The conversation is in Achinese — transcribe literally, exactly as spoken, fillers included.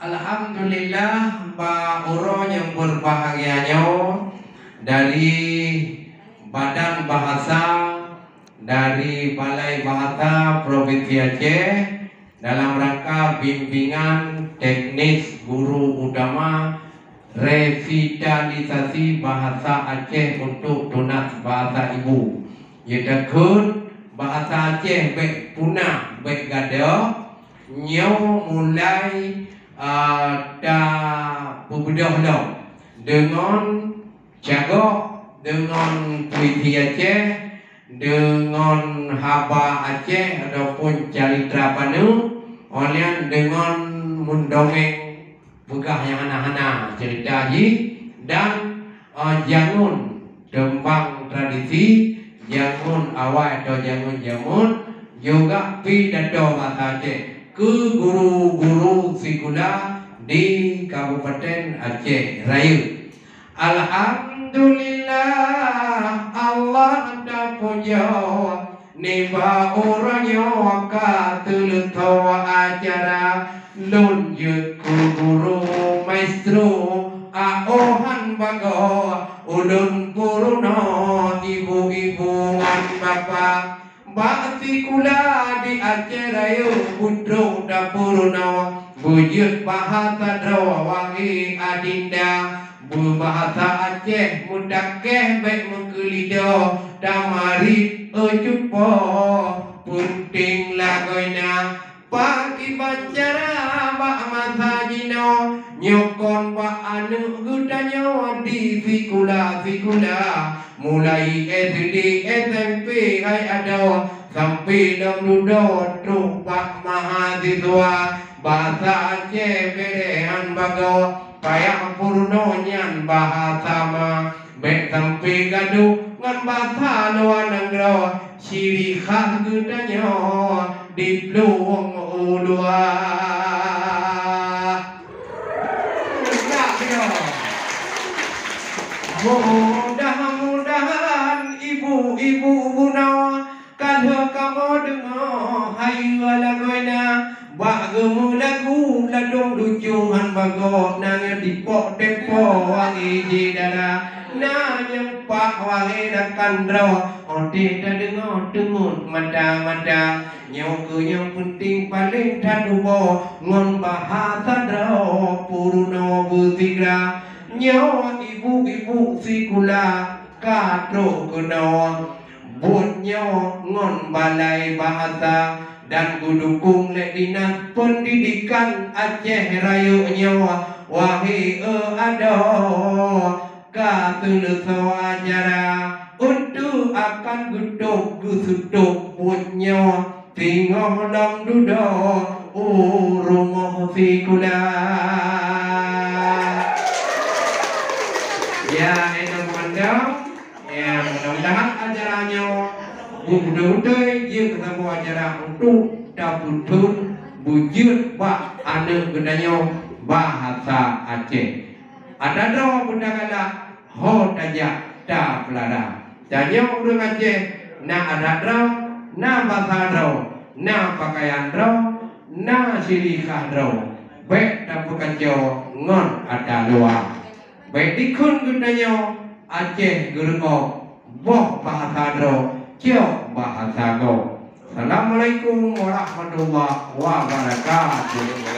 Alhamdulillah, bak uroe nyang berbahagia nyoe, dari Badan Bahasa, dari Balai Bahasa Provinsi Aceh, dalam rangka bimbingan teknis guru utama revitalisasi bahasa Aceh untuk tunas bahasa ibu. Jeuet takheun bahasa Aceh bèk punah, bèk gadôh, nyoe mulai, a, tapeubeudôh lom deungon cagok, deungon puisi Aceh, deungon haba Aceh ataupun calitra paneuk, óh lheueh nyan deungon meudongeng peugah nyang hana-hana cerita jih, dan, eh, jangun teumbang tradisi, jangun awai atau jangun jameun, juga pidato bahasa Aceh keu guru-guru sikula di Kabupaten Aceh Rayeuk. Alhamdulillah, Allah tapujoe, nibak uroe nyoe ka teuleusoe acara. Lôn jeuet keu guru maestro, aohan bagoe, ulôn peurunoe ibu-ibu ngon bapak. Bak sikula di Aceh Rayeuk, butrok tapeurunoe, beujeuet bahasa droe, wahé adinda. Beubahasa Aceh meutakeh, bèk meukeulidô, tamarit eu cupo, peunteng lagoina. Pakiban cara bak masa jinoe, nyoe kon bak aneuk geutanyoe di sikula-sikula, mulai S D, S M P hai adoe, sampoe lom dudoe trok bak mahasiswa. Bahasa Aceh bèk han bagoe, payah peurunoe nyan bahasa ma. Bèk sampoe gadôh ngon bahasa luwa nanggroe, ciri khas geutanyoe di plueng u luwa. Nak nyoe. Mudah-mudahan ibu-ibu bunoe ka lheueh kamoe deungoe hayeue lagoina. Bak geumeulagu ladôm ducung han bagoe, na nyang dipok tempo wahé syedara, na nyang pak wahé rakan droe, óh teuh tadeungoe teungeut mata-mata. Nyoe keuh nyang peunteng paleng that uboh ngon bahasa droe peurunoe beusigra. Nyoe ibu-ibu sikula ka trok keunoe. Buet nyoe ngon Balai Bahasa dan geudukong lé Dinas Pendidikan Aceh Rayeuk nyoe, wahé eu adoe, ka seuleusoe acara. Untuk akan geutôb geuseutôb buet nyoe, singoh lom dudoe u rumoh sikula. Ya, inong mandum. Ya, mudah-mudahan acara nyoe beutôi-beutôi jeuet keusaboh acara untuk tapeutheun beujeuet bak aneuk geutanyoe bahasa Aceh. Atra droe beutagalak, ho tajak tapeulara. Tanyoe ureueng Aceh na adat droe, na basa droe, na pakaian droe, na ciri khas droe. Bèk tapeukaco ngon atra luwa. Bèk dikheun geutanyoe Aceh geureuok, boh bahasa droe, cok bahasa gob. Assalamualaikum warahmatullahi wabarakatuh.